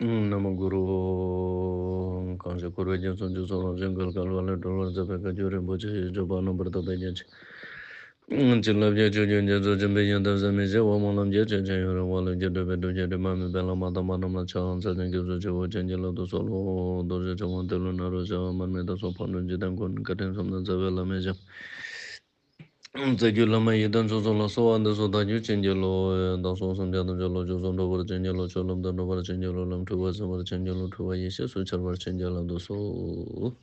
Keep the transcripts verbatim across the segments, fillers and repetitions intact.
ན་མོ་གུ་རུ། གང་ཞིག་འཁོར་བའི་རྒྱ་མཚོ་འཇིགས་སུ་རུང་ཞིང་བརྒལ་དཀའ་བ་ལས་སྒྲོལ་བར་མཛད་པའི་བཀའ་བརྒྱུད་རིན་པོ་ཆེ་ཡི་སྤྱོད་པ་རྣམ་པར་དག་པའི་རྒྱན་གྱིས། བྱིན་རླབས་ཀྱི་ཆུ་རྒྱུན་རྒྱ་མཚོ་ཆེན་པོའི་ཡོན་ཏན་ཟད་མི་ཤེས་པ་སྨོན་ལམ་གྱི་ཆུ་རྒྱུན་ཡུན་རིང་བ་ལྷུན་གྱིས་གྲུབ་པའི་སྒྲུབ་བརྒྱུད་དྲི་མ་མེད་པའི་བླ་མ་དམ་པ་རྣམས་ལ་ཕྱག་འཚལ་ཞིང་སྐྱབས་སུ་མཆིའོ། བྱིན་གྱིས་བརླབ་ཏུ་གསོལ་ལོ། རྡོ་རྗེ་འཆང་དབང་རྩ་བརྒྱུད་ཀྱི་སྲོལ་འཁོར་ལོ། རྡོ་རྗེ་འཆང་དབང་ཏེ་ལོ་ནཱ་རོ་ཞབས་དབང་མར་མི་དྭགས་སོགས་ཕག་གྲུ་འཇིག་རྟེན་མགོན་ཁྲི་གྲུབ་གསུམ་དང་རྩ་བའི་བླ་མའི་ཞབས། རྩ་བརྒྱུད་བླ་མ་ཡི་དམ་ཆོས་སྲུང་ལ་གསོལ་བ་འདེབས་སོ། བདག་རྒྱུད་བྱིན་གྱིས་རློབས། བདག་སོགས་སེམས་ཅན་ཐམས་ཅད་བློ་ཆོས་སུ་འགྲོ་བར་བྱིན་གྱིས་རློབས། ཆོས་ལམ་དུ་འགྲོ་བར་བྱིན་གྱིས་རློབས། ལམ་འཁྲུལ་བ་སེལ་བར་བྱིན་གྱིས་རློབས། འཁྲུལ་བ་ཡེ་ཤེས་སུ་འཆར་བར་བྱིན་གྱིས་བརླབ་ཏུ་གསོལ།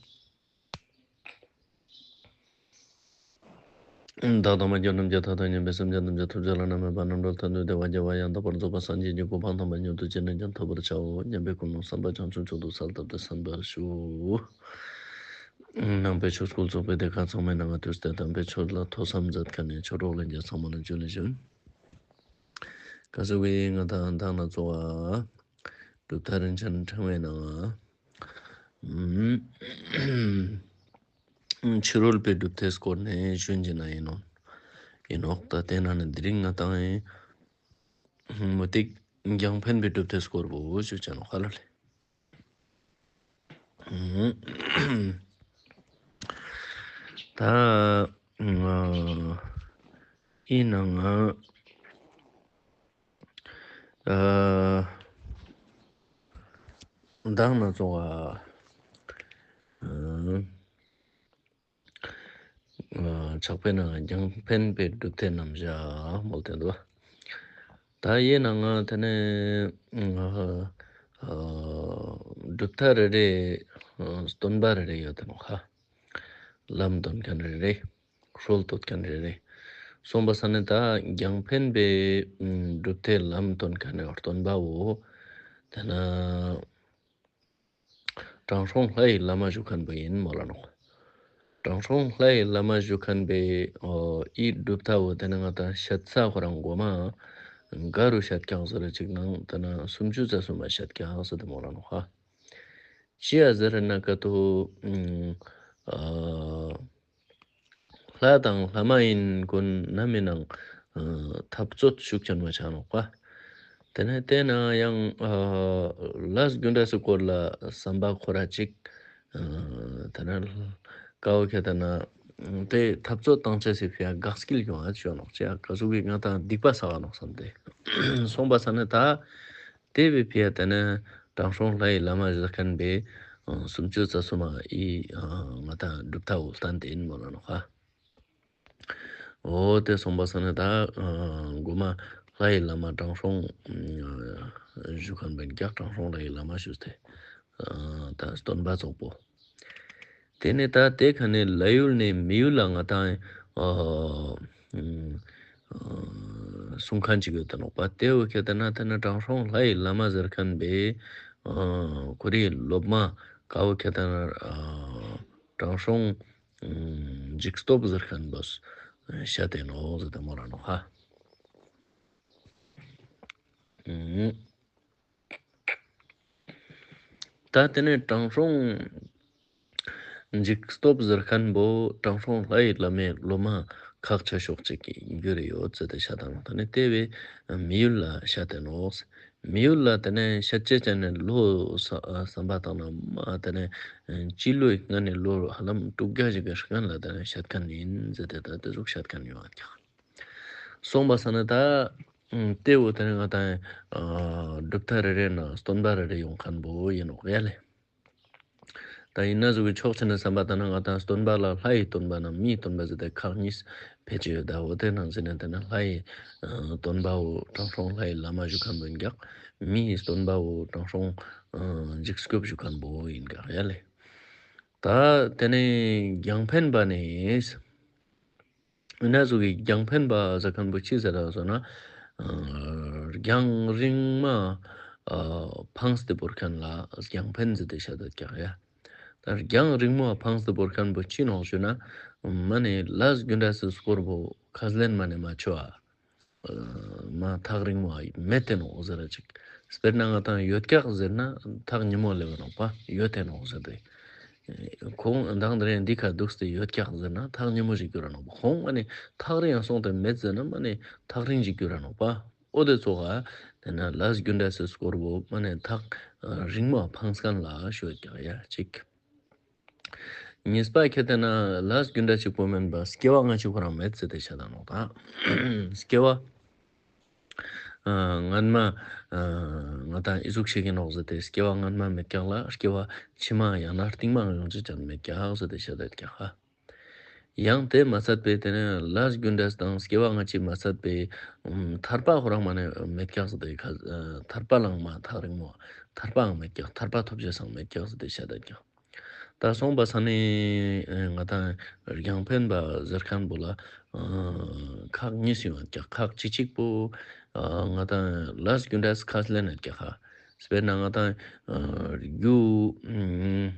བདག་དང་མ་གྱུར་ནམ་མཁའི་མཐའ་དང་མཉམ་པའི་སེམས་ཅན་ཐམས་ཅད་ཐོབ་བྱ་བླ་ན་མེད་པ་རྣམ་གྲོལ་མཐར་ཐུག་བདེ་བ་རྒྱལ་བ་ཡང་དག་པར་རྫོགས་པ་སངས་རྒྱས་ཀྱི་གོ་འཕང་དམ་པ་མྱུར་དུ་ཅི་ནས་ཀྱང་ཐོབ་པར་བྱའོ་སྙམ་པའི་ཀུན་སློང་བསམ་པ་བྱང་ཆུབ་མཆོག་ཏུ་གསལ་བཏབ་སྟེ་གསན་པར་ཞུ། ནང་པའི་ཆོས་སྐུལ་ཚོགས་པའི་སྡེ་ཁག་ཚང་མའི་ནང་ང་ཐུགས་སྟེ་དམ་པའི་ཆོས་ལ་ཐོས་བསམ་མཛད་མཁན་ནི་ཆོས་གྲོགས་ལྷན་རྒྱས་ཚང་མ་ལ་ཇུ་ལེ་ཞུ། ག་ཟེར་བའི་ང་དང་མདང་ན་ཚོ་བ་གྲུབ་མཐའ་རིན་ཆེན་ཕྲེང་བའི་ནང་ང་ཕྱི་རོལ་པའི་གྲུབ་མཐའི་སྐོར་ནས་ཞུ་ཡིན་ན་ཡིན་ནོ། ཡིན་ནོ། ད་དེ་ནང་ནས་དེ་རིང་ང་དང་ཡིན། མུ་སྟེགས་རྒྱང་འཕེན་པའི་གྲུབ་མཐའི་སྐོར་བོ་ཞུ་བྱ་ནོ་ཧ་ལ་ལེ། ད་ཨི་ནང་ང་མདང་ན་ཚོ་བ། ཕྱག་དཔེ་ནང་རྒྱང་འཕེན་པའི་གྲུབ་མཐའི་རྣམ་གཞག་མོལ་ཏེ་འདུག་ད་ཡེ་ནང་ང་དེ་ནས་གྲུབ་མཐའ་རེ་རེ་སྟོན་པ་རེ་རེ་ཡོད་དེ་ནོ་ཧ། ལམ་སྟོན་མཁན་རེ་རེ། སྲོལ་གཏོད་མཁན་རེ་རེ། སོང་པ་ས་ནས་ད་རྒྱང་འཕེན་པའི་གྲུབ་མཐའི་ལམ་སྟོན་མཁན་རེ་སྟོན་པ་བོ། དེ་ན། དྲང་སྲོང་ལྷ་ཡི་བླ་མ་བཞུགས་མཁན་པོ་ཡིན་མོ་ལ་ནོ། དྲང་སྲོང་ལྷ་ཡི་བླ་མ་བཞུགས་མཁན་པོའི་ཨི་གྲུབ་མཐའ་བོ་དེ་ནི་ང་དང་བཤད་ས་ཁོ་རང་མགོ་མ་ག་རུ་བཤད་ཀྱང་ཟེར་ཅིག་ནང་དེ་ན་སུམ་ཅུ་རྩ་གསུམ་མ་བཤད་ཀྱང་ཟེར་དེ་མོ་ལ་ནོ་ཧ། ཅི་ཡ་ཟེར་ན་ཀ་ཏོ་ཨ། ལྷ་དང་ལྷ་མ་ཡིན་ཀུན་ནམ་ཡིན་ནང་འཐབ་རྩོད་ཤུགས་ཆེན་མོ་ཆགས་ནོག་པ། དེ་ནས་དེ་ན་ཡང་ལས་རྒྱུ་འབྲས་སུ་སྐོར་ལ་བསམ་པ་འཁོར་ར་ཅིག་དེ་ན་ཀའོ་ཁེ་དེ་ན་དེ་འཐབ་རྩོད་བཏང་ཆེད་སི་ཕི་ཡ་དགག་སྐྱེལ་ཡོང་ཨ་ཅོ་ནོག་ཅི་ཡ་ག་ཟུག་གི་ང་དང་སྡིག་པ་བསགས་ནོག་བསམ་སྟེ་སོང་པ་ས་ནས་ད། དེ་བས་ཕི་ཡ་དེ་ནས་དྲང་སྲོང་ལྷ་ཡི་བླ་མ་ཟེར་མཁན་པས་སུམ་ཅུ་རྩ་གསུམ་མ་ཡི་ང་དང་གྲུབ་མཐའ་འུ་སྟན་དེ་ཡིན་མོ་ལ་ནོ་ཧ། འོ་དེ་སོང་པ་ས་ནས་ད་མགོ་མ་ལྷ་ཡི་བླ་མ་དྲང་སྲོང་ཞུ་མཁན་པས་རྒྱག་དྲང་སྲོང་ལྷ་ཡི་བླ་མ་ཞུས་ཏེ་ད་སྟོན་པ་ཙོག་པོ། དེ་ནས་ད་དེ་ཁ་ནས་ལྷ་ཡུལ་ནས་མི་ཡུལ་ལ་ང་དང་ཨ་སྲུང་མཁན་ཅིག་ཡོད་དེ་ནོག་པ། དེ་བོ་ཁེ་ཏེ་ན་དེ་ན་དྲང་སྲོང་ལྷ་ཡི་བླ་མ་ཟེར་མཁན་པས་ཨ་ཁོ་རའི་སློབ་མ་ཀ་བོ་ཁེ་ཏེ་ན་ཨ་དྲང་སྲོང་འཇིགས་སྟོབས་ཟེར་མཁན་པོ་བཤད་དེ་ནོག་ཟེར་དེ་མོ་ར་ནོག་ཧ། ད་དེ་ནས་དྲང་སྲོང་འཇིགས་སྟོབས་ཟེར་མཁན་པོ་དྲང་སྲོང་ལྷ་ཡི་བླ་མའི་སློབ་མ་ཁག་ཆེ་ཤོས་ཅིག་གི་རྒྱུ་རེ་ཡོད་ཟེར་ཏེ་བཤད་དང་། ད་ནི་དེ་བས་མི་ཡུལ་ལ་བཤད་དེ་ནོག། མི་ཡུལ་ལ་དེ་ནས་བཤད་ཅེས་ཅན་ནས་ལོ་བསམ་པ་བཏང་ན་མ་དེ་ནས་སྤྱི་ལོའི་སྔ་ནས་ལོ་ཧ་ལམ་དྲུག་བརྒྱ་ཞིག་གི་སྔན་ལ་དེ་ནས་བཤད་མཁན་ཡིན་ཟེར་ཏེ་ད་དེ་ཟུག་བཤད་མཁན་ཡོད་ཀྱང་། སོང་པ་ས་ན་ད་ཨ་དེ་བོ་དེ་ནས་ང་དང་ཨ་གྲུབ་མཐའ་རེ་རེ་ན་སྟོན་པ་རེ་རེ་ཡོང་མཁན་པོ་ཡིན་ནོག་ཡ་ལེ། ད་ཡིན་ན་ཟུག་གི་ཕྱོགས་ཆེ་ནས་བསམ་པ་ད་ན་ང་དང་སྟོན་པ་ལ་ལྷ་ཡི་སྟོན་པ་ན་མིའི་སྟོན་པ་ཟེར་ཏེ་ཁག་གཉིས་ཕལ་ཆེར་ཡོད། ད་འོ་དེ་ནང་ཟེར་ན་དེ་ན་ལྷ་ཡི་ཨ་སྟོན་པ་བོ་དྲང་སྲོང་ལྷ་ཡི་བླ་མ་ཞུ་མཁན་པོ་ཡིན་ཀྱང་མིའི་སྟོན་པ་བོ་དྲང་སྲོང་ཨ་འཇིགས་སྐྱོབ་ཞུ་མཁན་པོ་ཡིན་ཀྱང་ཡ་ལེ། ད་དེ་ནས་རྒྱང་འཕེན་པ་ནས། ཡིན་ན་ཟུག་གི་རྒྱང་འཕེན་པ་ཟེར་མཁན་པོ་ཅི་ཟེར་ར་ཟེར་ན། ཨ་རྒྱང་རིང་མ་ཨ་འཕངས་ཏེ་བོར་མཁན་ལ་རྒྱང་འཕེན་ཟེར་ཏེ་བཤད་དེ་ཀྱང་ཡ། ད་རྒྱང་རིང་མོ་འཕངས་ཏེ་བོར་མཁན་པོ་ཅི་ནོག་ཞུ་ན། མ་ནི་ལས་རྒྱུ་འབྲས་སི་སྐོར་པོ་ཁས་ལེན་མ་ནི་མ་ཆོ་ཨ། མ་ཐག་རིང་མོ་མེད་དེ་ནོག་ཟེར་ར་ཅིག། དཔེར་ན་ང་དང་ཡོད་ཀྱག་ཟེར་ན་ཐག་ཉེ་མོ་ལེ་བ་ནོག་པ་ཡོད་དེ་ནོག་ཟེར་ཏེ། ཁོང་མདང་དེ་རིང་འདི་ཁ་འདུག་སྟེ་ཡོད་ཀྱག་ཟེར་ན་ཐག་ཉེ་མོ་ཞིག་གྱུར་ར་ནོག་པ། ཁོང་མ་ནི་ཐག་རིང་ཡང་སོང་སྟེ་མེད་ཟེར་ན་མ་ནི་ཐག་རིང་ཞིག་གྱུར་ར་ནོག་པ། ཨོ་དེ་ཚོ་ག་དེ་ན་ལས་རྒྱུ་འབྲས་སི་སྐོར་བོ་མ་ནས་ཐག་རིང་མོ་ཕངས་མཁན་ལ་ཤོད་ཀྱང་ཡ་གཅིག་གཉིས་པ་ཁྱེད་དེ་ན་ལས་རྒྱུ་འབྲས་གཅིག་པོ་མིན་པ་སྐྱེ་བ་སྔ་ཕྱི་ཁོ་རང་མེད་ཟེར་ཏེ་བཤད་ད་ནོག་ད། སྐྱེ་བ་ཨ་སྔན་མ་ཨ་ང་དང་ཨི་ཟུག་ཤེས་ཀྱི་ནོག་ཟེར་ཏེ་སྐྱེ་བ་སྔན་མ་མེད་ཀྱག་ལ་སྐྱེ་བ་ཕྱི་མ་ཡང་ན་རྟིང་མ་ཡོང་ཅི་ཅང་མེད་ཀྱག་ཟེར་ཏེ་བཤད་ད་ཀྱག་ཧ། ཡང་དེ་མ་ཚད་པའི་དེ་ནས་ལས་རྒྱུ་འབྲས་དང་སྐྱེ་བ་སྔ་ཕྱི་མ་ཚད་པའི་ཨམ་ཐར་པ་ཁོ་རང་མ་ནས་མེད་ཀྱག་ཟེར་ཏེ་ཁ་ཨ་ཐར་པ་ལའང་མ་ཐག་རིང་མོ་ཐར་པའང་མེད་ཀྱག་ཐར་པ་ཐོབ་བྱེད་སང་མེད་ཀྱག་ཟེར་ཏེ་བཤད་ད་ཀྱག་ད་སོང་པ་ས་ནས་ཨ་ང་དང་རྒྱང་འཕེན་པ་ཟེར་མཁན་པོ་ལ་ཨ་ཁག་གཉིས་ཡོད་ཀྱག་ཁག་གཅིག་གཅིག་པོ་ཨ་ང་དང་ལས་རྒྱུ་འབྲས་ཁས་ལེན་ཡོད་ཀྱག་ཧ། དཔེར་ན་ང་དང་ཨ་རྒྱུ་ཨམ།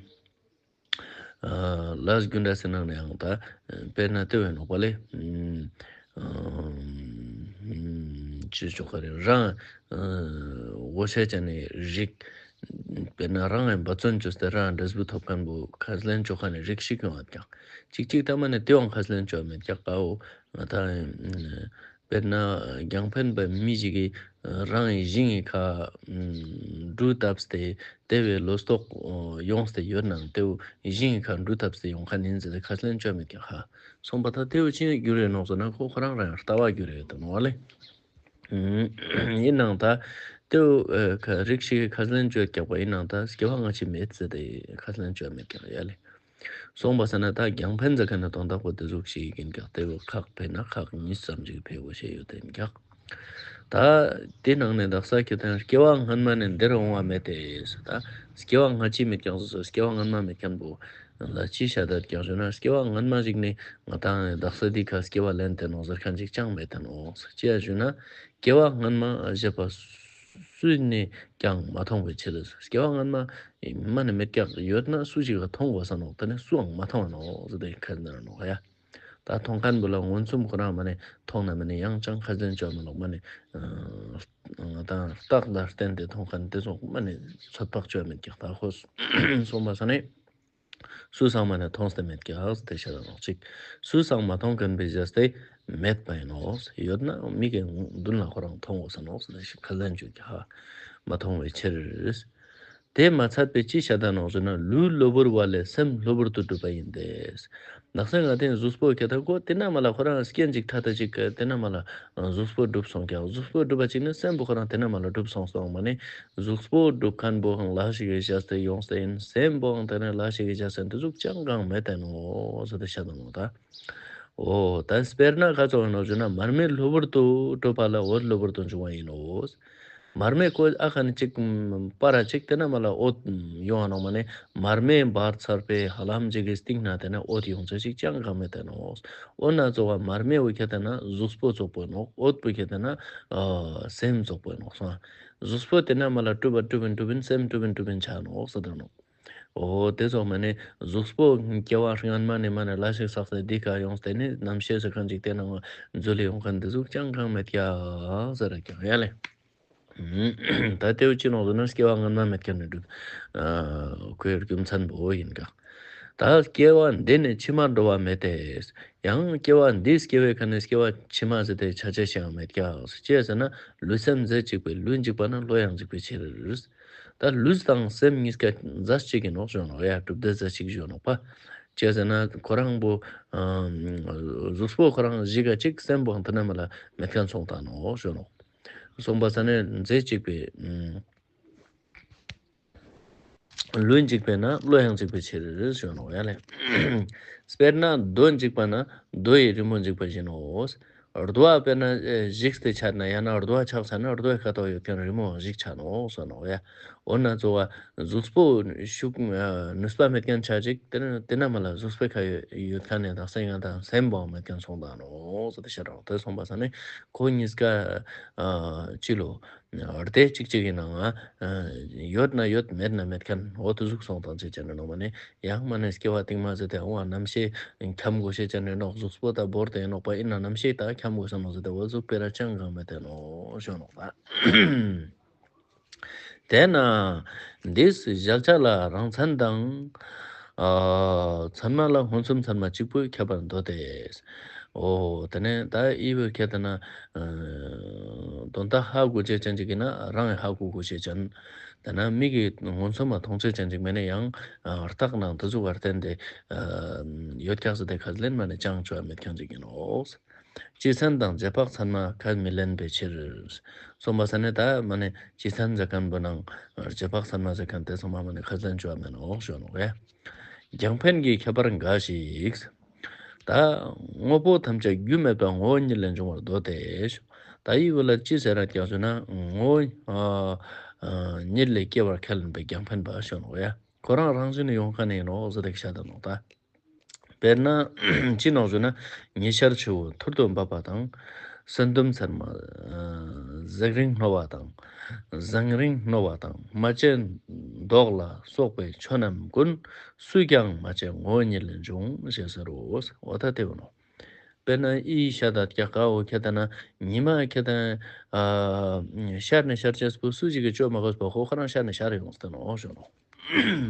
ལས་རྒྱུ་འབྲས་སི་ནང་ནས་ཡང་ད་དཔེར་ན་ལྟོས་ཡོད་ནོག་པ་ལེ། ཅི་ཆོག་ག་རེ་རང་ངོ་ཤེས་ཅན་ནི་རིགས། དཔེར་ན་རང་ངས་འབད་བརྩོན་བྱས་ཏེ་རང་འབྲས་བུ་ཐོབ་མཁན་པོ་ཁས་ལེན་ཆོག་མཁན་ནི་རིགས་ཤིག་ཡོང་བ་ཀྱང་གཅིག་གཅིག་ད་མ་ནས་དེའང་ཁས་ལེན་ཆོག་མེད་ཀྱག་པའོ། ང་ད་དཔེར་ན་རྒྱང་འཕེན་པའི་མི་ཞིག་གིས་རང་གི་ཞིང་གི་ཁ་འབྲུ་བཏབ་སྟེ་དེ་བས་ལོ་ཏོག་ཡོང་སྟེ་ཡོད་ནའང་དེའུ་ཞིང་གི་ཁ་འབྲུ་བཏབ་སྟེ་ཡོང་མཁན་ཡིན་ཟེར་ཏེ་ཁས་ལེན་བཅོས་མེད་ཀྱང་ཧ། སོང་པ་ད་དེའུ་ཅི་རྒྱུ་རེད་ནོག་ཟེར་ན་ཁོ་ཁོ་རང་རང་ལྟ་བ་རྒྱུ་རེད་དོ་ནོ་བ་ལེ། ཡིན་ནའང་ད་དེའུ་རིགས་ཤིག་ཁས་ལེན་བཅོས་ཀྱག་པ་ཡིན་ནའང་ད་སྐྱེ་བ་སྔ་ཕྱི་མེད་ཟེར་ཏེ་ཁས་ལེན་བཅོས་མེད་ཀྱང་ཡ་ལེ། སོང་པ་ས་ན་ད་རྒྱང་འཕེན་ཟེར་མཁན་ནི་དོན་དག་པོ་དེ་ཟུག་ཞིག་ཡིན་ཀྱག་དེ་བོ་ཁག་འཕེན་ན་ཁག་གཉིས་ཙམ་ཞིག་འཕེན་དགོས་ཤེས་ཡོད་དེ་ཡིན་ཀྱག་ད་དེ་ནང་ནས་དག་ས་ཁྱེད་དང་སྐྱེ་བ་སྔན་མ་ནས་འདིར་འོང་བ་མེད་དེ་ཟེར་ད་སྐྱེ་བ་སྔ་ཕྱི་མེད་ཀྱག་ཟེར་སོ་སྐྱེ་བ་སྔན་མ་མེད་མཁན་པོ་ལ་ཅི་བྱ་དད་ཀྱག་ཞུ་ན་སྐྱེ་བ་སྔན་མ་ཞིག་ནས་ང་དང་དག་ས་འདི་ཁ་སྐྱེ་བ་ལེན་ཏེ་ནོག་ཟེར་མཁན་ཞིག་ཅང་མེད་དེ་ནོག་ཟེར་ཅི་ཡ་ཞུ་ན། སྐྱེ་བ་སྔན་མ་བཞེས་པ་སུ་ནས་ཀྱང་མ་མཐོང་བའི་ཕྱིར། སྐྱེ་བ་སྔན་མ་མ་ནས་མེད་ཀྱག་ཡོད་ན་སུ་ཞིག་ག་མཐོང་དགོས་ས་ནོག་དེ་ནས་སུའང་མ་མཐོང་བ་ནོག་ཟེར་ཏེ་ཁས་ལེན་ནོག་ཡ། ད་མཐོང་མཁན་པོ་ལ་མངོན་སུམ་ཁོ་རང་མ་ནས་མཐོང་ན་མ་ནས་ཡང་ཅང་ཁས་ལེན་བཅོས་མི་ནོག་མ་ནས་ང་དང་རྟགས་ལ་བརྟེན་ཏེ་མཐོང་མཁན་དེ་ཚོ་མ་ནས་ཚོད་དཔག་བཅོས་མེད་ཀྱག་ད་ཁོ་སོང་པ་ས་ནས། སུ་ཚང་མ་ནས་མཐོང་སྟེ་མེད་ཀྱག་དེ་བཤད་ནོག་ཅིག་སུ་ཚང་མ་མཐོང་མཁན་པའི་བཞེས་ཏེ་མེད་པ་ཡིན་ནོག་ཡོད་ན་མིག་གི་མདུན་ལ་ཁོ་རང་མཐོང་དགོས་ས་ནོག་ཟེར་ཏེ་ཁས་ལེན་བཅོས་ཀྱག་མ་མཐོང་བའི་ཕྱིར། དེ་མ་ཚད་པའི་ཅི་བྱ་དང་ནོག་ཟེར་ན་ལུས་གློ་བུར་བ་ལས་སེམས་གློ་བུར་དུ་གྲུབ་པ་ཡིན་ཏེ། ནགས་ཚལ་ང་དེ་གཟུགས་པོ་ཁྱེད་ད་གོ་དེ་ན་མ་ལ་ཁོ་རང་སྐྱེ་འཇིག་ཐ་ཐ་ཅིག་དེ་ན་མ་ལ་གཟུགས་པོ་གྲུབ་སོང་ཀྱག་གཟུགས་པོ་གྲུབ་པ་ཅིག་ནི་སེམས་པོ་ཁོ་རང་དེ་ན་མ་ལ་གྲུབ་སོང་སོང་མ་ནི། གཟུགས་པོ་སྒྲུབ་མཁན་པོའང་ལ་ཞིག་གི་བཞེས་ཏེ་ཡོངས་ཏེ་ཡིན། སེམས་པོའང་དེ་ནས་ལ་ཞིག་གི་བཞེས་ཏེ་འདི་ཟུག་ཅང་གང་མེད་དེ་ནོག་ཟེར་ཏེ་བཤད་དོ་ནོག་ད། འོ་ད་དཔེར་ན་ག་ཚོད་ཡིན་ནོག་ཞུ་ན་མར་མེ་གློ་བུར་དུ་གྲུབ་པ་ལ་འོད་གློ་བུར་དུ་འབྱུང་བ་ཡིན་ནོ། མར་མེ་ཀོ་ཨ་ཁ་ནི་གཅིག་པར་གཅིག་དེ་ན་མ་ལ་འོད་ཡོང་བ་ནོག་མ་ནི་མར་མེ་འབར་ཚར་པའི་ཧ་ལམ་ཅིག་གི་སྟེང་ན་དེ་ནས་འོད་ཡོང་ཚད་ཅིག་ཅང་གང་མེད་དེ་ནོག་འོ་ན་གཙོ་བ་མར་མེ་འོ་ཁྱེད་དེ་ན་གཟུགས་པོ་ཙོག་པོ་ཡིན་ནོག་འོད་པོ་ཁྱེད་དེ་ན་སེམས་ཙོག་པོ་ཡིན་ནོག་སོང་། གཟུགས་པོ་དེ་ན་མ་ལ་གྲུབ་པ་གྲུབ་པིན་གྲུབ་པིན་སེམས་གྲུབ་པིན་གྲུབ་པིན་ཆ་ནོག་ཟེར་དོ་ནོག་འོ་དེ་ཚོ་མ་ནི་གཟུགས་པོ་སྐྱེ་བ་སྔན་མ་ནས་མ་ནི་ལ་ཞིག་བསགས་ཏེ་འདི་ག་ཡོངས་ཏེ་ནི་རྣམ་ཤེས་ཟེར་མཁན་ཅིག་དེ་ནང་འཛུལ་ཡོང་མཁན་འདི་ཟུག་ཅང་གང་མེད་ཀྱག་ཟེར་ཀྱང་ཡ་ལེ། ད་དེའུ་ཅི་ནོག་ཟེར་ན་སྐྱེ་བ་སྔན་མ་མེད་མཁན་ནི་གྲུབ། ཁོའི་རྒྱུ་མཚན་པོ་ཡིན་ཀྱག་ད་སྐྱེ་བ་འདི་ནས་ཕྱི་མར་འགྲོ་བ་མེད་དེ། ཡང་སྐྱེ་བ་འདི་སྐྱེ་བའི་ཁ་ནས་སྐྱེ་བ་ཕྱི་མ་ཟེར་ཏེ་ཆ་ཆ་ཞིག་ཡང་མེད་ཀྱག་ཅི་ཟེར་ན་ལུས་སེམས་རྫས་གཅིག་པའི་ལུས་འཇིག་པ་ན་བློ་ཡང་འཇིག་པའི་ཕྱིར། ད་ལུས་དང་སེམས་གཉིས་ཀ་རྫས་གཅིག་ཡིན་ནོག་ཞུ་ནོག་ཡ་གྲུབ་བདེ་རྫས་གཅིག་ཞུ་ནོག་པ། ཅི་ཟེར་ན་ཁོ་རང་པོ་གཟུགས་པོ་ཁོ་རང་གཞི་ག་གཅིག་སེམས་པོའང་དེ་ན་མ་ལ་མེད་མཁན་སོང་ད་ནོག་ཞུ་ནོག་སོང་པ་ས་ནས་རྫས་གཅིག་པའི་ལུས་འཇིག་པས་ན་བློ་ཡང་འཇིག་པའི་ཕྱིར་ཞུ་ནོག་ཡ་ལེ། དཔེར་ན་རྡོ་འཇིག་པ་ན་རྡོ་ཡི་རི་མོ་འཇིག་པ་བཞིན་ནོ། རྡོ་བ་དཔེར་ན་ཨེ་བཞིགས་ཏེ་ཆགས་ན་ཡང་ན་རྡོ་བ་ཆགས་ཚར་ན་རྡོ་བའི་ཁ་ཐོག་ཡོད་མཁན་རི་མོའང་བཞིགས་ཆགས་ནོག་ཟེར་ནོག་ཡ། འོ་ན་གཙོ་བ་གཟུགས་པོ་ཤུགས་ཨ་ནུས་པ་མེད་མཁན་ཆ་ཅིག་དེ་ན་དེ་ན་མ་ལ་གཟུགས་པོའི་ཁ་ཡོད་ཡོད་མཁན་ནས་དག་ས་ཡང་དང་སེམས་པོའང་མེད་མཁན་སོང་ད་ནོག་ཟེར་ཏེ་བཤད་རོགས་དེ་སོང་པ་ས་ནས་ཁོ་གཉིས་ཀ་ཨ་ཅི་ལོ། རྡེ་གཅིག་གཅིག་གི་ནང་ང་ཡོད་ན་ཡོད་མེད་ན་མེད་མཁན་འོ་དེ་ཟུག་སོང་དང་ཅི་བྱས་ནས་ནོག་མ་ནི་ཡང་མ་ནི་སྐྱེ་བ་རྟིང་མ་ཟེར་ཏེ་འོ་རྣམ་ཤེས་འཁྱམ་དགོས་ཤེས་བྱས་ནས་ནོག་གཟུགས་པོ་ད་བོར་ཏེ་ནོག་པ་ཡིན་ན་རྣམ་ཤེས་ད་འཁྱམ་དགོས་ས་ནོག་ཟེར་ཏེ་འོ་ཟུག་དཔེ་ར་ཅང་གང་མེད་དེ་ནོག་ཞུ་ནོག་པ། དེས་ན་འདིས་གཞལ་བྱ་ལ་རང་མཚན་དང་། ཨ་ཚད་མ་ལ་མངོན་སུམ་ཚད་མ་གཅིག་པུས་ཁྱབ་པར་འདོད་དེ། ཨོ་དེ་ནས་ད་ཨི་བོ་ཁྱེད་ལྟ་ན། དོན་དག་ཧ་གོ་བྱེད་ཅན་ཅིག་ཡིན་ན་རང་ཡང་ཧ་གོ་གོ་བྱེད་ཅན། དེ་ན་མིག་གིས་མངོན་སུམ་མ་མཐོང་བྱེད་ཅན་ཅིག་མེད་ན་ཡང་། རྟགས་ནང་དེ་ཚོ་བར་བརྟེན་ཏེ། ཡོད་ཀྱག་ཟེར་ཏེ་ཁས་ལེན་མ་ནས་ཅང་བཅོ་བ་མེད་མཁན་ཅིག་ཡིན་ནོག་སྤྱི་མཚན་དང་རྗེས་དཔག་ཚད་མ་ཁས་མི་ལེན་པའི་ཕྱིར། གསུངས་པ་ས་ནས་ད་མ་ནས་སྤྱི་མཚན་ཟེར་མཁན་པོ་ནང་རྗེས་དཔག་ཚད་མ་ཟེར་མཁན་དེ་ཚང་མ་མ་ནས་ཁས་ལེན་བཅོ་བ་མེད་ནོག་ཞུ་ནོག་ཡ། རྒྱང་འཕེན་གྱི་ཁྱད་པར་འགའ་ཞིག་ད་དངོས་པོ་ཐམས་ཅད་རྒྱུ་མེད་པའི་ངོ་བོ་ཉིད་ལས་འབྱུང་བར་འདོད་དེ། ད་ཡི་བོ་ལ་ཅི་ཟེར་ར་ཀྱང་ཞུ་ན་ངོ་བོ་ཉིད་ལས་སྐྱེ་བར་ཁས་ལེན་པའི་རྒྱང་འཕེན་པ་ཞུ་ནོག་ཡ། ཁོ་རང་རང་བཞིན་ཡོང་མཁན་ཡིན་ནོག་ཟེར་ཏེ་བཤད་ད་ནོག་ད། དཔེར་ན་ཅི་ནོག་ཞུ་ན་ཉི་ཤར་ཆུ་བོ་ཐུར་དུ་འབབ་པ་དང་། སྲན་ལྡུམ་ཚེར་མ་ཟེགས་རིང་རྣོ་བ་དང་། ཟངས་རིང་རྣོ་བ་དང་མ་བཅད་མདོག་ལ་སོགས་པའི་ཆོས་རྣམས་ཀུན་སུས་ཀྱང་མ་བྱས་ངོ་བོ་ཉིད་ལས་འབྱུང་ཞེས་ཟེར་རོ། འོ་ད་དེ་བོ་ནོ། དཔེར་ན་ཨི་ཤ་ད་ཀྱ་ཀ་འོ་ཁྱེད་ལྟ་ན་ཉི་མ་ཁྱེད་ལྟ་ན། ཤར་ནས་ཤར་ཅེས་པོ་སུ་ཞིག་གིས་བཅོས་མ་དགོས་པ་ཁོ་ཁོ་རང་ཤར་ནས་ཤར་ཡོང་སྟེ་ནོ་ཞུ་ནོ།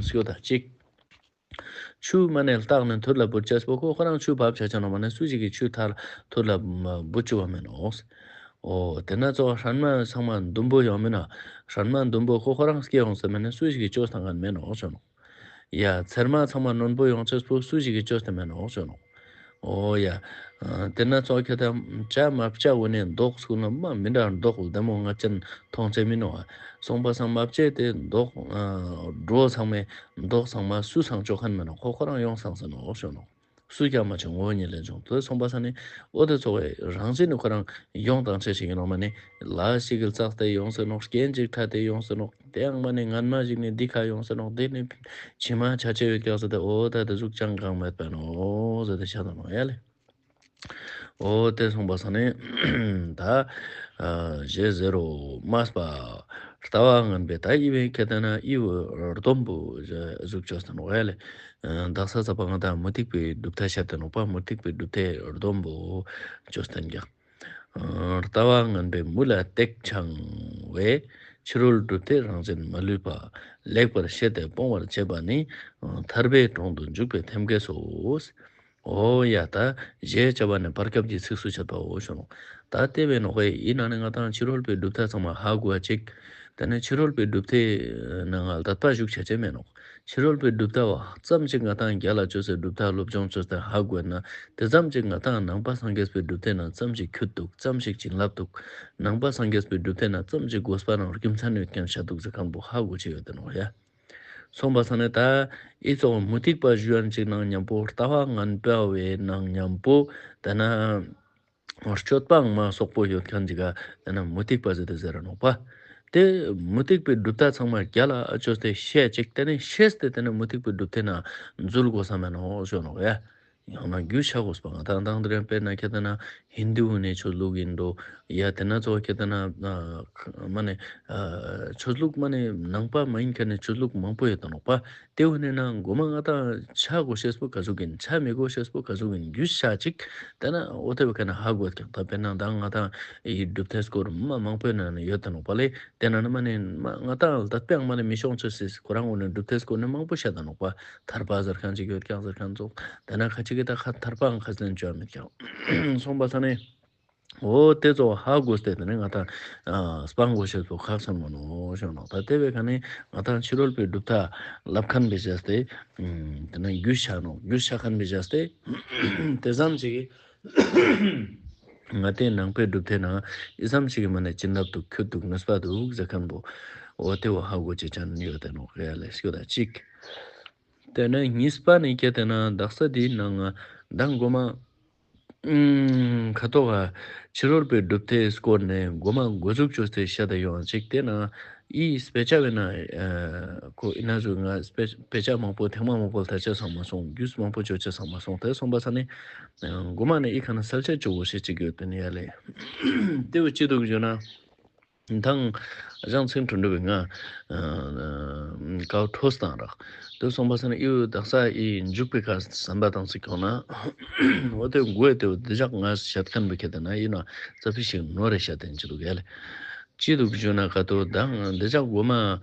སྐྱོ་ད་གཅིག་ཆུ་མ་ནས་ལྟག་ནས་ཐུར་ལ་བུད་ཅེས་པོ་ཁོ་ཁོ་རང་ཆུ་བབ་ཆ་ཆ་ནོ་མ་ནས་སུ་ཞིག་གིས་ཆུ་ཐར་ཐུར་ལ་བུད་བཅུག་པ་མེད་ནོ། འོ་དེ་ན་ཚོ་སྲན་མ་ཚང་མ་ཟླུམ་པོ་ཡོང་མིན་ན། སྲན་མ་ཟླུམ་པོ་ཁོ་ཁོ་རང་སྐྱེ་ཡོང་ས་མེད་ན་སུ་ཞིག་གིས་བཅོས་བཏང་མཁན་མེད་ནོ་ཞུ་ནོ། ཡ་ཚེར་མ་ཚང་མ་རྣོན་པོ་ཡོང་ཅེས་པོ་སུ་ཞིག་གིས་བཅོས་ཏེ་མེད་ནོ་ཞུ་ནོ། འོ་ཡ། དེ་ན་ཚོ་ཁྱེད་ལྟ་ཅ་མ་བཅད་འོ་ནས་མདོག་སུ་ན་མ་མི་འདྲ་མདོག་ལྡེ་མོ་ང་ཅན་མཐོང་ཆེ་མིན་ནོ། སོང་པ་སང་མ་བཅད་དེ་མདོག་འགྲོ་ཚང་མའི་མདོག་ཚང་མ་སུ་སང་བཅོ་མཁན་མེད་ནོ། ཁོ་ཁོ་རང་ཡོང་སང་ཟེར་ནོ་ཞུ་ནོ། སུས་ཀྱང་མ་བྱས་ངོ་བོ་ཉིད་ལས་བྱུང་དུ་སོང་པ་ས་ནི་འོ་དེ་ཚོ་བའི་རང་བཞིན་ནི་ཁོ་རང་ཡོང་དང་ཆེ་ཞིག་ཡིན་ནོ་མ་ནི་ལ་ཞིག་གིས་བཙགས་ཏེ་ཡོང་ཟེར་ནོ། རྐྱེན་ཅིག་ཕྲད་དེ་ཡོང་ཟེར་ནོ། དེ་ཡང་མ་ནི་སྔན་མ་ཞིག་ནི་འདི་ཁ་ཡོང་ཟེར་ནོ། དེ་ནི་ཕྱི་མ་ཆ་ཆེ་བའི་སྐྱག་ཟེར་ཏེ་འོ་ད་དེ་ཟུག་ཅང་གང་མེད་པ་ནོ་ཟེར་ཏེ་བཤད་དོ་ནོ་ཡ་ལེ། འོ་དེ་སོང་པ་ས་ནི་ད་ཞེས་ཟེར་རོ། མ་སྤ་ལྟ་བ་ངན་པས་ད་ཨི་བའི་ཁེ་ཏེ་ན་ཨི་བོ་སྡོམ་བུ་ཟུག་ཅོས་ཏེ་ནོ་ཡ་ལེ། དག་ས་ས་པ་ང་ད་མུ་སྟེགས་པའི་གྲུབ་མཐའ་བཤད་དེ་ནོ་པ། མུ་སྟེགས་པའི་གྲུབ་མཐའི་སྡོམ་བུ་ཅོས་ཏེ་ཀྱང་། ལྟ་བ་ངན་པས་མུ་ལ་སྟེགས་འཆང་བས། ཕྱི་རོལ་གྲུབ་མཐའི་རང་བཞིན་མ་ལུས་པ། ལེགས་པར་ཤེས་ཏེ་སྤོང་བར་བྱེད་པ་ནི། ཐར་པའི་གྲོང་དུ་འཇུག་པའི་ཐེམ་སྐས་སོ། འོ་ཡ་ད་ཞེས་བྱ་བ་ནི་བར་སྐབས་ཀྱི་ཚིགས་སུ་བཅད་པའོ་ཞུ་ནོ། ད་ལྟེ་བའི་ནོ་ཧེ་ཡིན་ན་ནི་ང་དང་ཕྱི་རོལ་པའི་གྲུབ་མཐའ་ཚང་མ་ཧ་གོ་བ་ཅིག་དེ་ནས་ཕྱི་རོལ་པའི་གྲུབ་མཐའི་ནང་ང་དད་པ་ཞུགས་བྱ་ཅེས་མེད་ནོ། ཕྱི་རོལ་པའི་གྲུབ་མཐའ་བ་ཙམ་ཞིག་ང་དང་རྒྱ་ལ་བཅོས་སའི་གྲུབ་མཐའ་སློབ་སྦྱོང་བཅོས་ཏེ་ཧ་གོ་ན་དེ་ཙམ་ཞིག་ང་དང་ནང་པ་སངས་རྒྱས་པའི་གྲུབ་མཐའི་ནང་ཙམ་ཞིག་ཁྱུད་འདུག་ཙམ་ཞིག་བྱིན་རླབས་འདུག་ནང་པ་སངས་རྒྱས་པའི་གྲུབ་མཐའི་ནང་ཙམ་ཞིག་དགོས་པ་ནང་རྒྱུ་མཚན་ཡོད་མཁན་བྱ་འདུག་ཟེར་མཁན་པོ་ཧ་གོ་ཆེ་ཡོད་དེ་ནོ་ཡ། སོང་པ་ས་ནས་ད་ཨི་ཚོགས་མུ་སྟེགས་པ་ཞུ་ཡན་ཅིག་ནང་མཉམ་པོ་ལྟ་བ་ངན་པ་བའི་ནང་མཉམ་པོ་དེ་ན་སྤྱོད་པའང་མ་སོག་པོ་ཡོད་མཁན་ཅིག་ག་དེ་ན་མུ་སྟེགས་པ་ཟེར་ཏེ་ཟེར་ར་ནོག་པ། དེ་མུ་སྟེགས་པའི་གྲུབ་མཐའ་ཚང་མ་རྒྱ་ལ་ཨ་ཅོས་ཏེ་བཤད་ཅིག་དེ་ནས་ཤེས་ཏེ་དེ་ནས་མུ་སྟེགས་པའི་གྲུབ་མཐའི་ནང་འཛུལ་དགོས་ས་མེད་ནོ་ཞུ་ནོག་ཡ། ཡང་ན་རྒྱུས་ཆ་དགོས་པ་ང་དང་དང་དེ་རིང་དཔེར་ན་ཁྱེད་ལྟ་ན་ཧིན་དུ་ནས་ཆོས་ལུགས་ཡིན་འགྲོ། ཡ་དེ་ན་ཚོ་ཁྱེད་ལྟ་ན་མ་ནས་ཆོས་ལུགས་མ་ནས་ནང་པ་མ་ཡིན་མཁན་ནས་ཆོས་ལུགས་མང་པོ་ཡོད་དོ་ནོག་པ། དེ་བོ་ནས་ན་མགོ་མ་ང་དང་ཆ་དགོས་ཤེས་པོ་ག་ཟུག་ཡིན་ཆ་མི་དགོས་ཤེས་པོ་ག་ཟུག་ཡིན་རྒྱུས་ཆ་ཅིག་དེ་ན་འོ་དེ་བོ་ཁ་ན་ཧ་གོ་ཀྱང་ད་དཔེར་ན་ད་ང་དང་ཡི་གྲུབ་མཐའི་སྐོར་མ་མང་པོའི་ནང་ནས་ཡོད་དོ་ནོག་པ་ལེ། དེ་ན་ནི་མ་ནི་མ་ང་དང་ལ་དད་པའང་མ་ནི་མི་ཤོང་ཆོས་སྲིད་ཁོ་རང་ངོ་ནས་གྲུབ་མཐའི་སྐོར་ནས་མང་པོ་བཤད་ད་ནོག་པ། ཐར་པ་ཟེར་མཁན་ཅིག་ཡོད་ཀྱང་ཟེར་མཁན་ཚོ་དེ་ན་ཁ་ཅིག་གི་ད་ཁ་ཐར་པའང་ཁ་སེང་བཅོས་མེད་ཀྱང་སོང་པ་ས་ནས་འོ་དེ་ཚོ་ཧ་གོ་སྟེ་དེ་ནས་ང་དང་སྤང་དགོས་ཤེས་པོ་ཁག་ཆེན་མོ་ནོ་ཞུ་ནོ། ད་དེ་བས་ཁ་ནས་ང་དང་ཕྱི་རོལ་པའི་གྲུབ་མཐའ་ལབ་མཁན་པའི་བྱས་ཏེ་དེ་ན་རྒྱུས་ཆ་ནོ་རྒྱུས་ཆ་མཁན་པའི་བྱས་ཏེ་དེ་ཙམ་ཅིག་གི་ང་དེ་ནང་པའི་གྲུབ་མཐའི་ནང་ཨི་ཙམ་ཞིག་གི་མ་ནས་བྱིན་རླབས་འདུག་ཁྱུད་འདུག་ནུས་པ་འདུག་ཟེར་མཁན་པོ། འོ་དེ་བོ་ཧ་གོ་ཅེས་ཅན་ཡོད་དེ་ནོ་ཡ་ལེ་ཤོད་ད་ཅིག་དེ་ནས་གཉིས་པ་ནི་ཁྱེད་དེ་ན་དག་ས་དེའི་ནང་ང་མདང་མགོ་མ་ཁ་ཐོག་ག་ཕྱི་རོལ་པའི་གྲུབ་མཐའི་སྐོར་ནས་མགོ་མ་འགོ་འཛུགས་བཅོས་ཏེ་བཤད་དེ་ཡོང་ཅིག་དེ་ན་ཨི་དཔེ་ཆ་བས་ན་ཁོ་ཨི་ན་ཟུ་ང་དཔེ་ཆ་མང་པོ་ཐེངས་མ་མང་པོ་ལྟ་ཆ་ཚང་མ་སོང་རྒྱུས་མང་པོ་བཅོ་ཆ་ཚང་མ་སོང་དེ་སོང་པ་ས་ནི། མགོ་མ་ནས་ཨི་ཁ་ན་གསལ་ཆ་བཅོ་བོ་ཞེས་ཅིག་ཡོད་དེ་ནི་ཡ་ལེ། དེ་བོ་ཅི་འདུག་ཞུ་ན། མདང་རང་ཚེ་འཕྲོ་འགྲོ་བའི་ང་། ཀའོ་ཁྲོས་དང་རག་དེ་སོང་པ་ས་ནས་ཨི་བོ་དག་ས་ཨི་འཇུག་པའི་ཁ་བསམ་པ་དང་ཚིག་ཁོང་ན། འོ་དེ་མགོ་ཡ་དེ་བོ་འདི་ཞག་ང་བཤད་མཁན་བོ་ཁྱེད་དེ་ན་ཡིན་ན་རྩ་ཕི་ཞིག་ནོར་རེ་བཤད་དེ་ཅི་འདུག་ཡ་ལེ། ཅི་འདུག་ཞུ་ན་ག་དོ་མདང་འདི་ཞག་མགོ་མ།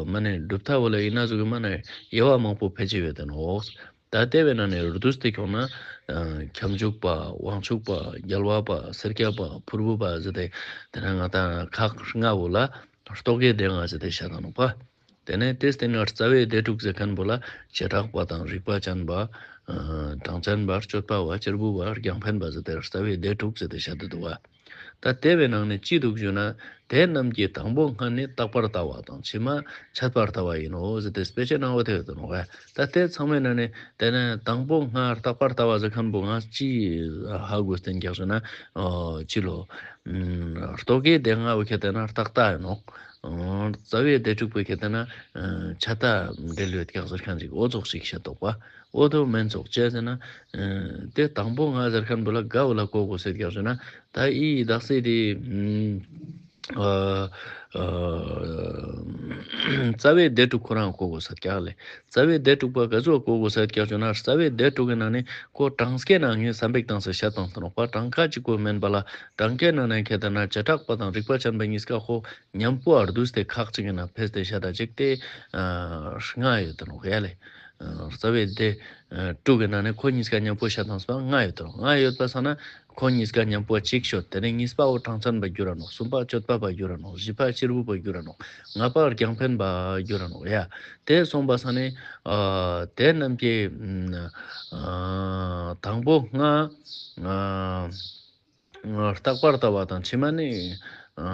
མ་ནས་གྲུབ་མཐའ་བོ་ལ་ཡིན་ན་ཟུག་གི་མ་ནས་དབྱེ་བ་མང་པོ་ཕལ་ཆེར་ཡོད་དེ་ནོ། ད་དེ་བས་ན་ནི་བསྡུས་ཏེ་ཁྱོང་ན་ཨ་ཁྱབ་འཇུག་པ། དབང་ཕྱུག་པ། རྒྱལ་བ་པ། སེར་སྐྱ་པ། ཕུར་བུ་པ་ཟེར་ཏེ་དེ་ན་ང་ད་ཁག་ལྔ་བོ་ལ་རྟོག་གེ་སྡེ་ལྔ་ཟེར་ཏེ་བཤད་ད་ནོག་པ། དེ་ནས་དེ་སྟེང་ན་རྩ་བའི་སྡེ་དྲུག་ཟེར་མཁན་པོ་ལ་བྱེ་བྲག་པ་དང་རིགས་པ་ཅན་པ། ཨ་གྲངས་ཅན་པ། སྤྱོད་པ་བ། གཅེར་བུ་བ། རྒྱང་འཕེན་པ་ཟེར་ཏེ་རྩ་བའི་སྡེ་དྲུག་ཟེར་ཏེ་བཤད་དེ་འདུག་བ། ད་དེ་བའི་ནང་ནས་ཅི་འདུག་ཞུ་ན། དེ་རྣམས་ཀྱི་དང་པོ་ལྔ་ནི་རྟག་པར་ལྟ་བ་དང་། ཕྱི་མ་འཆད་པར་ལྟ་བ་ཡིན་ནོ་ཟེར་ཏེ་དཔེ་ཆའི་ནང་འོ་དེ་ཡོད་དོ་ནོ། ད་དེ་ཚང་མའི་ནང་ནས་དེ་ནས་དང་པོ་ལྔ་རྟག་པར་ལྟ་བ་ཟེར་མཁན་པོ་ང་ཅི་ཧ་གོ་སྟེ་འགྱག་ཞུ་ན། ཨོ་ཅི་ལོ། ཨུམ་རྟོག་གེ་སྡེ་ལྔ་བོ་ཁྱེད་དེ་ན་རྟག་ལྟ་ཡིན་ནོ། ཨོ་རྩ་བའི་སྡེ་དྲུག་པོ་ཁྱེད་དེ་ན་ཨ་འཆད་ལྟ་འབྲེལ་ཡོད་ཀྱང་ཟེར་མཁན་ཅིག་འོ་ཙོགས་ཤིག་བཤད་འདུག་པ། འོ་དོ་མན་ཙོགས་བྱས་ཟེར་ན། ཨ་དེ་དང་པོ་ལྔ་ཟེར་མཁན་པོ་ལ་ག་བོ་ལ་གོ་དགོས་ཟེར་ཀྱང་ཟེར་ན། ད་ཨི་དག་སེ་དེ་ཨ་ཨ་རྩ་བའི་སྡེ་དྲུག་ཁོ་རང་གོ་དགོས་ཟེར་ཀྱང་ལེ། རྩ་བའི་སྡེ་དྲུག་པ་ག་ཚོད་གོ་དགོས་ཟེར་ཀྱང་ཟེར་ན། རྩ་བའི་སྡེ་དྲུག་གི་ནང་ནས་ཁོ་གྲངས་ཀའི་ནང་ངས་བསམ་པའི་སྟངས་སུ་བཤད་སྟངས་སུ་ནོག་པ། གྲངས་ཀ་གཅིག་པོ་མིན་པ་ལ་གྲངས་ཀའི་ནང་ནས་ཁྱེད་ལྟ་ན་བྱེ་བྲག་པ་དང་རིགས་པ་ཅན་པ་གཉིས་ཀ་ཁོ་མཉམ་པོ་བསྡུས་ཏེ་ཁག་ཅིག་གི་ནང་ཕེས་ཏེ་བཤད་ད་ཅིག་དེ་ཨ་ལྔ་ཡོད་དོ་ནོ་ཡ་ལེ། ཨ་རྩ་བའི་སྡེ་ཨ་དྲུག་གི་ནང་ནས་ཁོ་གཉིས་ཀ་མཉམ་པོ་བཤད་སྟངས་སུ་ལྔ་ཡོད་དོ། ལྔ་ཡོད་པ་སང་ན་ཁོ་གཉིས་ཀ་མཉམ་པོ་གཅིག་ཤོད། དེ་ནས་གཉིས་པ་བོ་གྲངས་ཅན་པ་འགྱུར་ར་ནོག། གསུམ་པ་སྤྱོད་པ་པ་འགྱུར་ར་ནོག། བཞི་པ་གཅེར་བུ་པ་འགྱུར་ར་ནོག། ལྔ་པ་རྒྱང་འཕེན་པ་འགྱུར་ར་ནོག་ཡ། དེ་སོང་པ་སང་ནས་ཨ་དེ་རྣམས་ཀྱི་ཨ་དང་པོ་ལྔ་ཨ་རྟག་པར་ལྟ་བ་དང་། ཕྱི་མ་ནི་ཨ་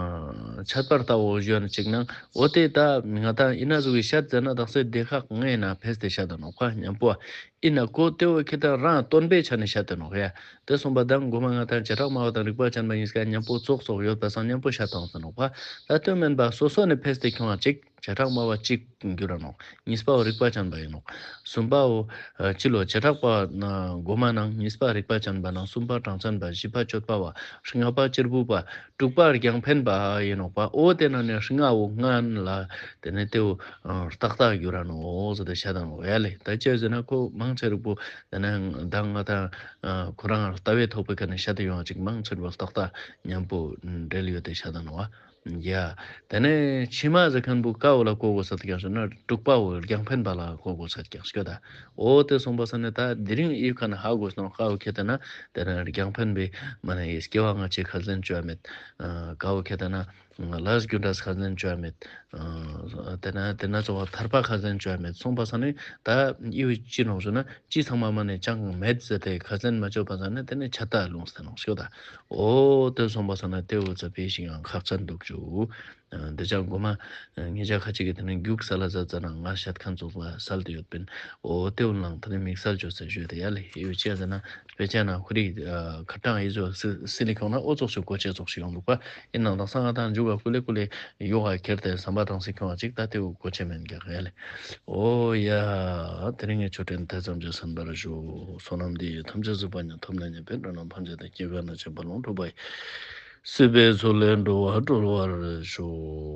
འཆད་པར་ལྟ་བའོ་ཞུ་ན་ཅིག་ན། འོ་དེ་ད་ང་དང་ཡིན་ན་ཟུག་གི་བཤད་ཟེར་ན་དག་སེ་སྡེ་ཁག་ལྔའི་ནང་ཕེས་ཏེ་བཤད་དོ་ནོག་པ། མཉམ་པོ་ཡིན་ན་ཁོ་དེ་བོ་ཁྱེད་དང་རང་སྟོན་པའི་ཆ་ནས་བཤད་དོ་ནོག་ཡ། དེ་སོང་པ་དང་གོ་མ་ང་དང་བྱེ་བྲག་སྨྲ་བ་དང་རིགས་པ་ཅན་པ་གཉིས་ཀ་མཉམ་པོ་ཙོགས་ཙོགས་ཡོད་པ་སང་མཉམ་པོ་བཤད་སྟངས་སུ་ནོག་པ། ད་དོན་མིན་པ་སོ་སོ་ནས་ཕེས་ཏེ་ཁྱོང་བ་ཅིག། བྱེ་བྲག་སྨྲ་བ་གཅིག་འགྱུར་ར་ནོག། གཉིས་པའོ་རིགས་པ་ཅན་པ་ཡིན་ནོག། གསུམ་པའོ་ཨ་ཅི་ལོ་བྱེ་བྲག་པ་ན་གོ་མ་ནང་། གཉིས་པ་རིགས་པ་ཅན་པ་ནང་། གསུམ་པ་གྲངས་ཅན་པ། བཞི་པ་སྤྱོད་པ་བ། ལྔ་པ་གཅེར་བུ་པ། དྲུག་པ་རྒྱང་འཕེན་པ་ཡིན་ནོག་པ། འོ་དེ་ནང་ནས་ལྔའོ་ལྔ་ལ་དེ་ནས་དེའོ་ཨ་རྟག་རྟག་འགྱུར་ར་ནོག་ཟེར་ཏེ་བཤད་དང་ནོག་ཡ་ལེ། ད་ཅི་ཟེར་ན་ཁོ་མང་ཆེ་རིགས་པོ་དེ་ནས་ད་ང་དང་ཨ་ཁོ་རང་ལྟ་བའི་ཐོག་པའི་ཁ་ནས་བཤད་དེ་ཡོང་ཅིག་མང་ཆེ་རིགས་པོ་རྟག་རྟག་མཉམ་པོ་འབྲེལ་ཡོད་དེ་བཤད་དང་ནོག་པ། ཡ། དེ་ནས་ཕྱི་མ་ཟེར་མཁན་པོ་ཀ་བོ་ལ་གོ་དགོས་ས་དེ་ཀྱང་ཞུ་ན། དྲུག་པ་བོ་རྒྱང་འཕེན་པ་ལ་གོ་དགོས་ས་དེ་ཀྱང་ཞུ་ད། འོ་དེ་སོང་པ་ས་ནས་ད་དེ་རིང་ཨི་ཁ་ན་ཧ་གོ་སོང་། ཀ་བོ་ཁྱེད་ལྟ་ན་དེ་ན་རྒྱང་འཕེན་པའི་མ་ནས་སྐྱེ་བ་སྔ་ཕྱི་ཁ་ཟན་བཅོས་མེད། ཀ་བོ་ཁྱེད་ལྟ་ན་ལས་རྒྱུ་འབྲས་ཁ་ཟན་བཅོས་མེད། དེ་ན་དེ་ན་ཚོ་བ་ཐར་པ་ཁ་ཟན་བཅོས་མེད་སོང་པ་ས་ནས་ད་ཨི་བོ་ཅི་ནོག་ཞུ་ན། ཅི་ཚང་མ་མ་ནས་ཅང་མེད་ཟེར་ཏེ་ཁ་ཟན་མ་བཅོས་པ་ས་ནས་དེ་ནས་ཆ་ད་ལུང་ཟེར་ནོག་ཞུ་ད། འོ་དེ་སོང་པ་སང་ན་དེ་འུ་ཚ་དཔེ་ཞིག་ཡང་ཁག་ཅན་འདུག་ཅུ། འདི་ཅག་གོ་མ་ངེད་ཅག་ཁ་ཅིག་གི་དེ་ནས་རྒྱུགས་ས་ལ་ཟ་ཙ་ན་ང་བཤད་མཁན་ཚོགས་ལ་སལ་དེ་ཡོད་པིན། འོ་དེ་འུ་ལང་དེ་ནས་དམིགས་བསལ་བཅོས་ཚེ་བཞོས་དེ་ཡ་ལེ་ཡོད་ཅེ་ཟེར་ན། དཔེ་ཆ་ན་ཁོ་རིག་ཁ་གྲངས་ཡི་ཚོ་སི་ལི་ཁྱོང་ན་འོ་ཙོགས་ཤིག་གོ་ཆེ་ཙོགས་ཤིག་ཡོང་འདུག་པ། ཡིན་ནང་དང་ས་ང་དང་འཇུག་ག་ཀུ་ལེ་ཀུ་ལེ་ཡོ་ག་ཁྱེར་ཏེ་ཟམ་པ་དང་སི་ཁྱོང་བ་ཅིག་ད་དེ་འུ་གོ་ཆེ་མེན་རྒྱག་ཡ་ལེ། འོ་ཡ། དེ་རིང་ངས་ཆོས་ཁྲིད་འདི་ཙམ་གྱིས་གསན་པར་ཞུ། བསོད་ནམས་འདི་ཡིས་ཐམས་ཅད་གཟིགས་པ་ཉིད། ཐོབ་ནས་ཉེས་པའི་དགྲ་རྣམས་ཕམ་བྱས་ཏེ། སྐྱེ་རྒ་ན་འཆིའི་རྦ་ཀློང་འཁྲུགས་པ་ཡི། སྲིད་པའི་མཚོ་ལས་འགྲོ་བ་སྒྲོལ་བར་ཤོག།